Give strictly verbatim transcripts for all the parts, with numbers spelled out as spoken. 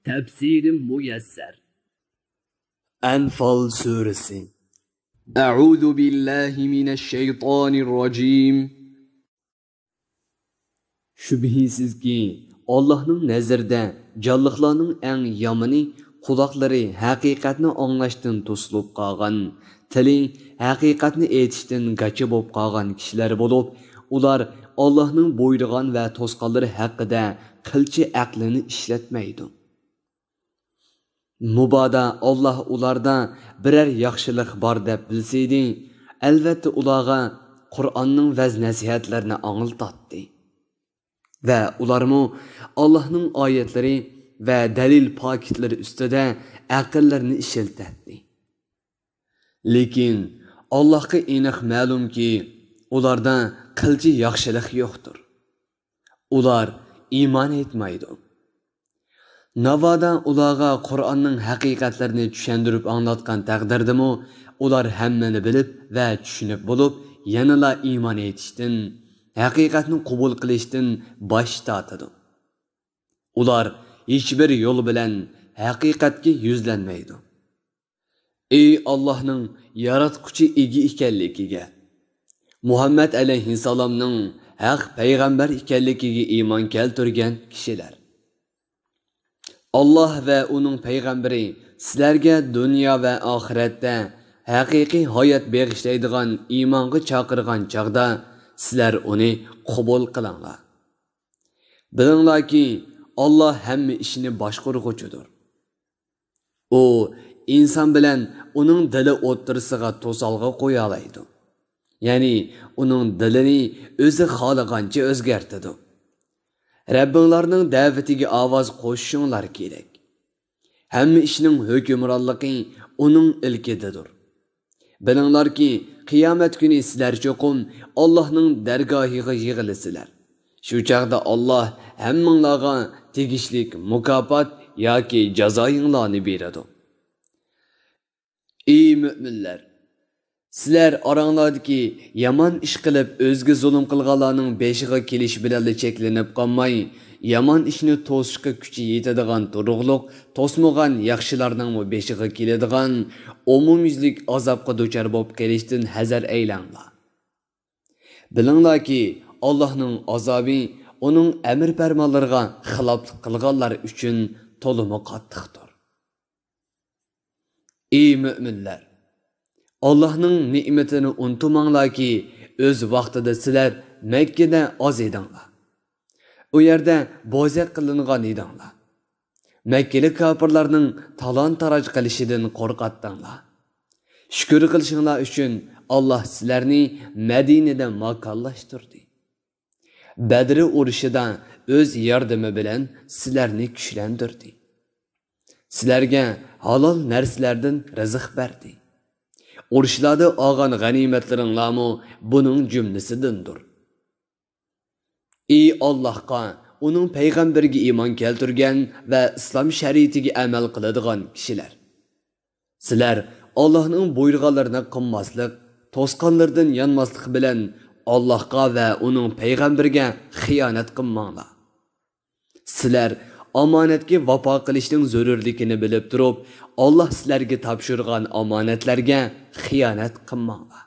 تەپسىرى مۇيەسسەر. ئەنفال سۈرىسى. أعوذ بالله من الشيطان الرجيم. شۈبھىسىزكى، ئاللاھنىڭ نەزىرىدە جانلىقلارنىڭ ئەڭ يامىنى قۇلاقلىرى ھەقىقەتنى ئاڭلاشتىن توسۇلۇپ قالغان، تىلى ھەقىقەتنى ئېيتىشتىن گاچا بولۇپ قالغان كىشىلەر بولۇپ، ئۇلار ئاللاھنىڭ بۇيرۇغان ۋە توسقانلىرى ھەققىدە قىلچە ئەقلىنى ئىشلەتمەيدۇ. مۇبادا ئاللاھ ئۇلاردا بىرەر ياخشىلىق بار دەپ بىلسىدى، ئەلۋەتتە ئۇلارغا قۇرئاننىڭ ۋەز-نەسىھەتلىرىنى ئاڭلىتاتتى. ۋە ئۇلارمۇ ئاللاھنىڭ ئايەتلىرى ۋە دەلىل پاكىتلىرى ئۈستىدە ئەقىللىرىنى ئىشلىتەتتى. لېكىن ئاللاھقا ئېنىق مەلۇمكى، ئۇلاردا قىلچە ياخشىلىق يوقتۇر. ئۇلار ئىمان ئېيتمايدۇ. ناۋادا ئۇلارغا قۇرئاننىڭ ھەقىقەتلىرىنى چۈشەندۈرۈپ ئاڭلاتقان تەقدىردىمۇ، ئۇلار ھەممىنى بىلىپ ۋە چۈشىنىپ بولۇپ، يەنىلا ئىمان ئېيتىشتىن، ھەقىقەتنى قوبۇل قىلىشتىن باش تارتىدۇ. ئۇلار ھېچبىر يول بىلەن ھەقىقەتكە يۈزلەنمەيدۇ. ئى ئاللاھنىڭ ياراتقۇچى ئىگە ئىكەنلىكىگە، مۇھەممەد ئەلەيھىسسالامنىڭ ھەق پەيغەمبەر ئىكەنلىكىگە ئىمان كەلتۈرگەن كىشىلەر! ئاللاھ ۋە ئۇنىڭ پەيغەمبىرى سىلەرگە دۇنيا ۋە ئاخىرەتتە ھەقىقىي ھايات بېغىشلايدىغان ئىمانغا چاقىرغان چاغدا، سىلەر ئۇنى قوبۇل قىلىڭلار. بىلىڭلاركى، ئاللاھ ھەممە ئىشنى باشقۇرغۇچىدۇر. ئۇ ئىنسان بىلەن ئۇنىڭ دىلى ئوتتۇرىسىغا توسالغۇ قويالايدۇ. يەنى ئۇنىڭ دىلىنى ئۆزى خالىغانچە ئۆزگەرتىدۇ. رەببىڭلارنىڭ دەۋىتىگە ئاۋاز قوشۇشۇڭلار كېرەك. ھەممە ئىشنىڭ ھۆكۈمرانلىقى ئۇنىڭ ئىلكىدىدۇر. بىلىڭلاركى، قىيامەت كۈنى سىلەر چوقۇم ئاللاھنىڭ دەرگاھىغا يىغىلىسىلەر. شۇ چاغدا ئاللاھ ھەممىڭلارغا تېگىشلىك مۇكاپات ياكى جازايىڭلارنى بېرىدۇ. ئى مۆمىنلەر! سىلەر ئاراڭلاردىكى يامان ئىش قىلىپ ئۆزىگە زۇلۇم قىلغانلارنىڭ بېشىغا كېلىشى بىلەنلا چەكلىنىپ قالماي، يامان ئىشنى توسۇشقا كۈچى يېتىدىغان تۇرۇقلۇق توسمىغان ياخشىلارنىڭمۇ بېشىغا كېلىدىغان ئومۇميۈزلۈك ئازابقا دۇچار بولۇپ قېلىشتىن ھەزەر ئەيلەڭلار. بىلىڭلاركى، ئاللاھنىڭ ئازابى ئۇنىڭ ئەمىر پەرمانلىرىغا خىلاپلىق قىلغانلار ئۈچۈن تولىمۇ قاتتىقتۇر. ئى مۆمىنلەر! ئاللاھنىڭ نېمىتىنى ئۇنتۇماڭلاركى، ئۆز ۋاقتىدا سىلەر مەككىدە ئاز ئىدىڭلار. ئۇ يەردە بوزەك قىلىنغان ئىدىڭلار. مەككىلىك كاپىرلارنىڭ تالان-تاراج قىلىشىدىن قورقاتتىڭلار. شۈكۈر قىلىشىڭلار ئۈچۈن، ئاللاھ سىلەرنى مەدىنىدە ماكانلاشتۇردى. بەدر ئۇرۇشىدا ئۆز ياردىمى بىلەن سىلەرنى كۈچلەندۈردى. سىلەرگە ھالال نەرسىلەردىن رىزىق بەردى. ئۇرۇشلاردا ئالغان غەنىيمەتلىرىڭلارمۇ بۇنىڭ جۈملىسىدىندۇر. ئى ئاللاھقا، ئۇنىڭ پەيغەمبىرىگە ئىمان كەلتۈرگەن ۋە ئىسلام شەرىئىتىگە ئەمەل قىلىدىغان كىشىلەر! سىلەر ئاللاھنىڭ بۇيرۇغانلىرىنى قىلماسلىق، توسقانلىرىدىن يانماسلىق بىلەن ئاللاھقا ۋە ئۇنىڭ پەيغەمبىرىگە خىيانەت قىلماڭلار. سىلەر ئامانەتكە ۋاپا قىلىشنىڭ زۆرۈرلۈكىنى بىلىپ تۇرۇپ، ئاللاھ سىلەرگە تاپشۇرغان ئامانەتلەرگە خىيانەت قىلماڭلار.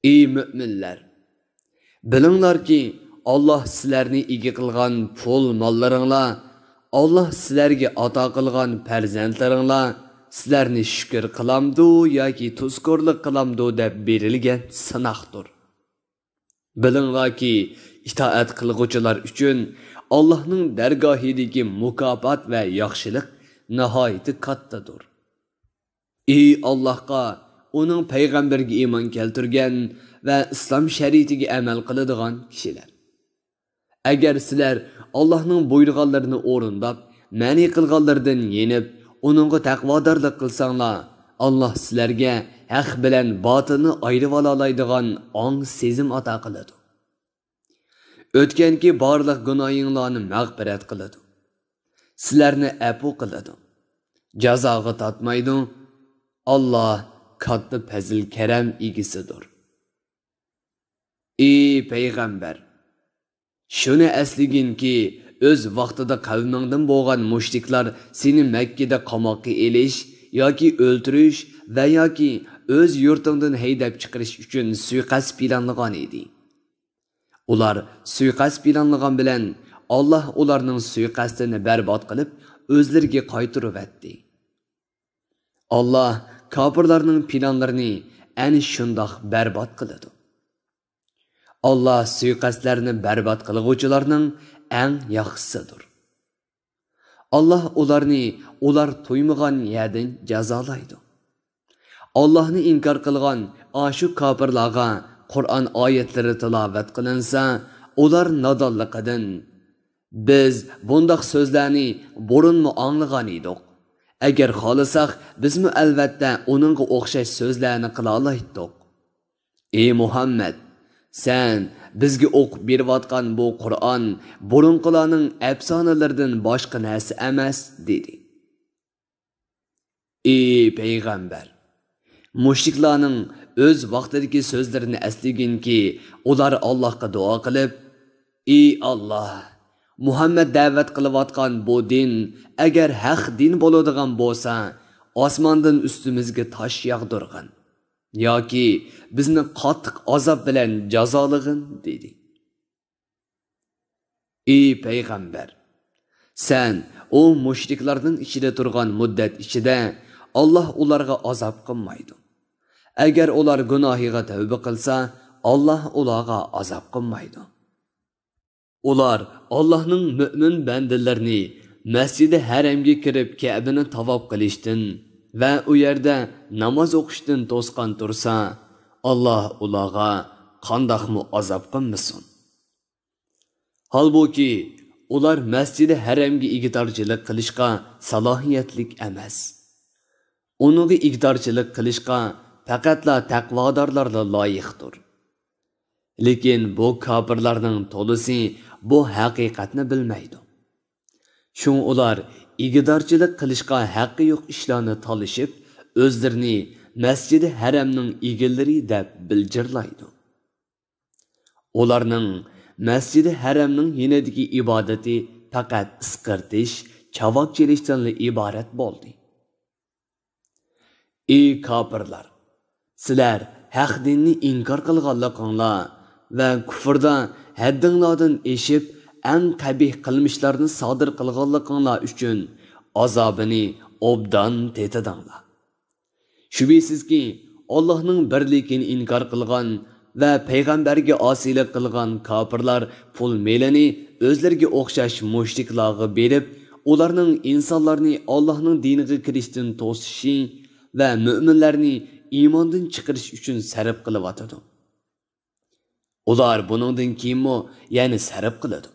ئى مۆمىنلەر! بىلىڭلاركى، ئاللاھ سىلەرنى ئىگە قىلغان پۇل-ماللىرىڭلار، ئاللاھ سىلەرگە ئاتا قىلغان پەرزەنتلىرىڭلار سىلەرنى شۈكۈر قىلامدۇ ياكى تۇزكورلۇق قىلامدۇ دەپ بېرىلگەن سىناقتۇر. بىلىڭلاركى، ئىتائەت قىلغۇچىلار ئۈچۈن ئاللاھنىڭ دەرگاھىدىكى مۇكاپات ۋە ياخشىلىق ناھايىتى كاتتىدۇر. ئى ئاللاھقا، ئۇنىڭ پەيغەمبىرىگە ئىمان كەلتۈرگەن ۋە ئىسلام شەرىئىتىگە ئەمەل قىلىدىغان كىشىلەر! ئەگەر سىلەر ئاللاھنىڭ بۇيرۇغانلىرىنى ئورۇنداپ، مەنئى قىلغانلىرىدىن يېنىپ، ئۇنىڭغا تەقۋادارلىق قىلساڭلار، ئاللاھ سىلەرگە ھەق بىلەن باتىلنى ئايرىۋالالايدىغان ئاڭ سېزىم ئاتا قىلىدۇ. ئۆتكەنكى بارلىق گۇناھىڭلارنى مەغپىرەت قىلىدۇ. سىلەرنى ئەپۇ قىلىدۇ. جازاغا تارتمايدۇ. ئاللاھ كاتتا پەزىل-كەرەم ئىگىسىدۇر. ئى پەيغەمبەر! شۇنى ئەسلىگىنكى، ئۆز ۋاقتىدا قەۋمىڭدىن بولغان مۇشرىكلار سېنى مەككىدە قاماققا ئېلىش ياكى ئۆلتۈرۈش ۋە ياكى ئۆز يۇرتۇڭدىن ھەيدەپ چىقىرىش ئۈچۈن سۇيىقەست پىلانلىغان ئىدى. ئۇلار سۇيىقەست پىلانلىغان بىلەن، ئاللاھ ئۇلارنىڭ سۇيىقەستىنى بەربات قىلىپ، ئۆزلىرىگە قايتۇرۇۋەتتى. ئاللاھ كاپىرلارنىڭ پىلانلىرىنى ئەنە شۇنداق بەربات قىلىدۇ. ئاللاھ سۇيىقەستلەرنى بەربات قىلغۇچىلارنىڭ ئەڭ ياخشىسىدۇر. ئاللاھ ئۇلارنى ئۇلار تۇيمىغان يەردىن جازالايدۇ. ئاللاھنى ئىنكار قىلغان ئاشۇ كاپىرلارغا قۇرئان ئايەتلىرى تىلاۋەت قىلىنسا، ئۇلار نادانلىقىدىن، «بىز بۇنداق سۆزلەرنى بۇرۇنمۇ ئاڭلىغان ئىدۇق. ئەگەر خالىساق، بىزمۇ ئەلۋەتتە ئۇنىڭغا ئوخشاش سۆزلەرنى قىلالايتتۇق.» ئى مۇھەممەد، سەن بىزگە ئوقۇپ بېرىۋاتقان بۇ قۇرئان بۇرۇنقىلارنىڭ ئەپسانىلىرىدىن باشقا نەرسە ئەمەس، دېدى. ئى پەيغەمبەر، مۇشرىكلارنىڭ ئۆز ۋاقتىدىكى سۆزلىرىنى ئەسلىگىنكى، ئۇلار ئاللاھقا دۇئا قىلىپ، ئى ئاللاھ، مۇھەممەد دەۋەت قىلىۋاتقان بۇ دىن ئەگەر ھەق دىن بولىدىغان بولسا، ئاسماندىن ئۈستىمىزگە تاش ياغدۇرغىن ياكى بىزنى قاتتىق ئازاب بىلەن جازالىغىن، دېدى. ئى پەيغەمبەر، سەن ئۇ مۇشرىكلارنىڭ ئىچىدە تۇرغان مۇددەت ئىچىدە ئاللاھ ئۇلارغا ئازاب قىلمايدۇ. ئەگەر ئۇلار گۇناھىغا تەۋبە قىلسا، ئاللاھ ئۇلارغا ئازاب قىلمايدۇ. ئۇلار ئاللاھنىڭ مۆمىن بەندىلىرىنى مەسجىدى ھەرەمگە كىرىپ كەبىنى تاۋاپ قىلىشتىن ۋە ئۇ يەردە ناماز ئوقۇشتىن توسقان تۇرسا، ئاللاھ ئۇلارغا قانداقمۇ ئازاب قىلمىسۇن؟ ھالبۇكى، ئۇلار مەسجىدى ھەرەمگە ئىگىدارچىلىق قىلىشقا سالاھىيەتلىك ئەمەس. ئۇنىڭغا ئىگىدارچىلىق قىلىشقا پەقەتلا تەقۋادارلارلا لايىقتۇر. لېكىن بۇ كاپىرلارنىڭ تولىسى بۇ ھەقىقەتنى بىلمەيدۇ. شۇڭا ئۇلار ئىگىدارچىلىق قىلىشقا ھەققى يوق ئىشلارنى تالىشىپ، ئۆزلىرىنى مەسجىدى ھەرەمنىڭ ئىگىلىرى دەپ بىلجىرلايدۇ. ئۇلارنىڭ مەسجىدى ھەرەمنىڭ يېنىدىكى ئىبادىتى پەقەت ئىسقىرتىش، چاۋاك چېلىشتىنلا ئىبارەت بولدى. ئى كاپىرلار! سىلەر ھەق دىننى ئىنكار قىلغانلىقىڭلار ۋە كۇفردا ھەددىڭلاردىن ئېشىپ، ئەڭ قەبىھ قىلمىشلارنى سادىر قىلغانلىقىڭلار ئۈچۈن ئازابىنى ئوبدان تېتىدىڭلار. شۈبھىسىزكى، ئاللاھنىڭ بىرلىكىنى ئىنكار قىلغان ۋە پەيغەمبەرگە ئاسىيلىق قىلغان كاپىرلار پۇل مېلىنى ئۆزلىرىگە ئوخشاش مۇشرىكلارغا بېرىپ، ئۇلارنىڭ ئىنسانلارنى ئاللاھنىڭ دىنىغا كىرىشتىن توسۇشى ۋە مۆمىنلەرنى ئىماندىن چىقىرىش ئۈچۈن سەرپ قىلىۋاتىدۇ. ئۇلار بۇنىڭدىن كېيىنمۇ يەنە سەرپ قىلىدۇ.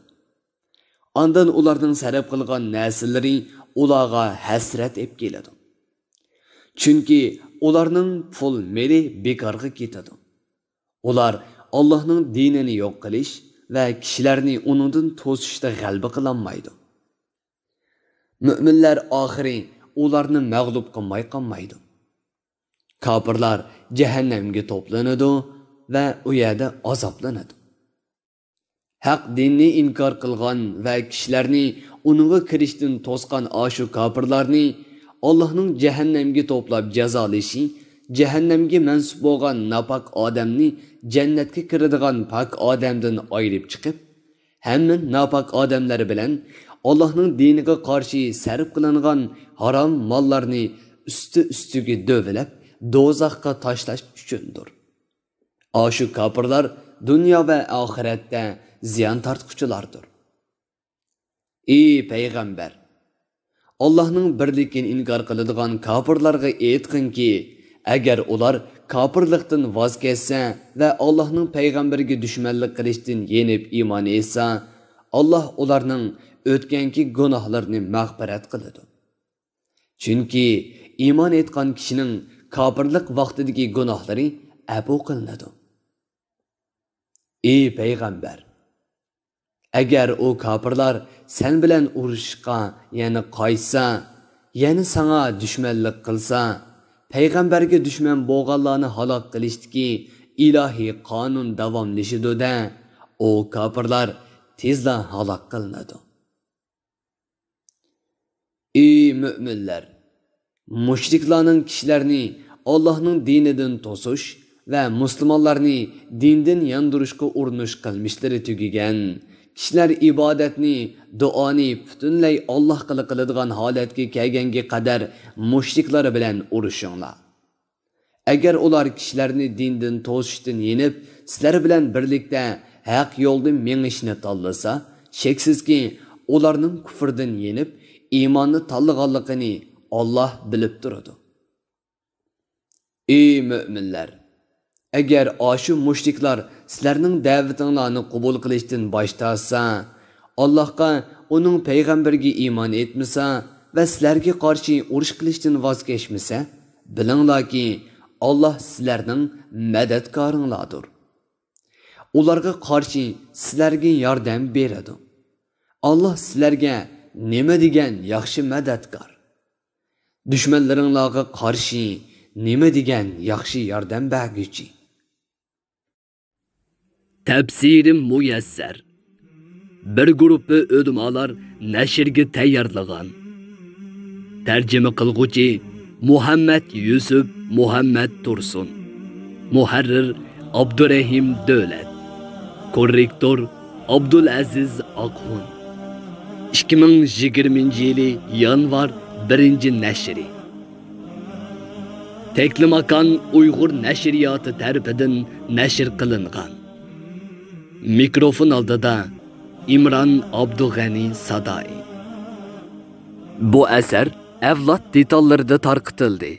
ئاندىن ئۇلارنىڭ سەرپ قىلغان نەرسىلىرى ئۇلارغا ھەسرەت ئېلىپ كېلىدۇ. چۈنكى ئۇلارنىڭ پۇل مېلى بىكارغا كېتىدۇ. ئۇلار ئاللاھنىڭ دىنىنى يوق قىلىش ۋە كىشىلەرنى ئۇنىڭدىن توسۇشتا غەلىبە قىلالمايدۇ. مۆمىنلەر ئاخىرى ئۇلارنى مەغلۇپ قىلماي قالمايدۇ. كاپىرلار جەھەننەمگە توپلىنىدۇ ۋە ئۇ يەردە ئازابلىنىدۇ. ھەق دىننى ئىنكار قىلغان ۋە كىشىلەرنى ئۇنىڭغا كىرىشتىن توسقان ئاشۇ كاپىرلارنى ئاللاھنىڭ جەھەننەمگە توپلاپ جازالىشى، جەھەننەمگە مەنسۇپ بولغان ناپاك ئادەمنى جەننەتكە كىرىدىغان پاك ئادەمدىن ئايرىپ چىقىپ، ھەممە ناپاك ئادەملەر بىلەن ئاللاھنىڭ دىنىغا قارشى سەرپ قىلىنغان ھارام ماللارنى ئۈستى-ئۈستىگە دۆۋىلەپ، دوزاخقا تاشلاش ئۈچۈندۇر. ئاشۇ كاپىرلار دۇنيا ۋە ئاخىرەتتە زىيان تارتقۇچىلاردۇر. ئى پەيغەمبەر! ئاللاھنىڭ بىرلىكىنى ئىنكار قىلىدىغان كاپىرلارغا ئېيتقىنكى، ئەگەر ئۇلار كاپىرلىقتىن ۋاز كەچسە ۋە ئاللاھنىڭ پەيغەمبىرىگە دۈشمەنلىك قىلىشتىن يېنىپ ئىمان ئېيتسا، ئاللاھ ئۇلارنىڭ ئۆتكەنكى گۇناھلىرىنى مەغپىرەت قىلىدۇ. چۈنكى ئىمان ئېيتقان كىشىنىڭ كاپىرلىق ۋاقتىدىكى گۇناھلىرى ئەپۇ قىلىنىدۇ. ئى پەيغەمبەر! ئەگەر ئۇ كاپىرلار سەن بىلەن ئۇرۇشۇشقا يەنە قايتسا، يەنە ساڭا دۈشمەنلىك قىلسا، پەيغەمبەرگە دۈشمەن بولغانلارنى ھالاك قىلىشتىكى ئىلاھىي قانۇن داۋاملىشىدۇ-دە، ئۇ كاپىرلار تېزلا ھالاك قىلىنىدۇ. مۆمىنلەر! مۇشرىكلارنىڭ كىشىلەرنى ئاللاھنىڭ دىنىدىن توسۇش ۋە مۇسۇلمانلارنى دىندىن ياندۇرۇشقا ئۇرۇنۇش قىلمىشلىرى تۈگىگەن. كىشىلەر ئىبادەتنى، دۇئانى پۈتۈنلەي ئاللاھقىلا قىلىدىغان ھالەتكە كەلگەنگە قەدەر مۇشرىكلار بىلەن ئۇرۇشۇڭلار. ئەگەر ئۇلار كىشىلەرنى دىندىن توسۇشتىن يېنىپ، سىلەر بىلەن بىرلىكتە ھەق يولدا مېڭىشنى تاللىسا، شەكسىزكى، ئۇلارنىڭ كۇفرىدىن يېنىپ، ئىماننى تاللىغانلىقىنى ئاللاھ بىلىپ تۇرىدۇ. ئى مۆمىنلەر! ئەگەر ئاشۇ مۇشرىكلار سىلەرنىڭ دەۋىتىڭلارنى قوبۇل قىلىشتىن باش تارتسا، ئاللاھقا، ئۇنىڭ پەيغەمبىرىگە ئىمان ئېيتمىسا ۋە سىلەرگە قارشى ئۇرۇش قىلىشتىن ۋاز كەچمىسە، بىلىڭلاركى، ئاللاھ سىلەرنىڭ مەدەتكارىڭلاردۇر. ئۇلارغا قارشى سىلەرگە ياردەم بېرىدۇ. ئاللاھ سىلەرگە نېمە دېگەن ياخشى مەدەتكار! دۈشمەنلىرىڭلارغا قارشى نېمە دېگەن ياخشى ياردەم بەرگۈچى! تەپسىرى مۇيەسسەر. بىر گۇرۇپپا ئۆلىمالار نەشرگە تەييارلىغان. تەرجىمە قىلغۇچى مۇھەممەد يۈسۈپ مۇھەممەد تۇرسۇن. مۇھەررىر ئابدۇرەھىم دۆلەت. كوررېكتور ئابدۇلئەزىز ئاقھۇن. ئىككى مىڭ يىگىرمىنچى يىلى يانۋار بىرىنچى نەشرى. تەكلىماكان ئۇيغۇر نەشرىياتى تەرىپىدىن نەشر قىلىنغان. مىكروفون ئالدىدا ئىمران ئابدۇغەنى سادائى. بۇ ئەسەر ئەۋلاد دېتاللىرىدا تارقىتىلدى.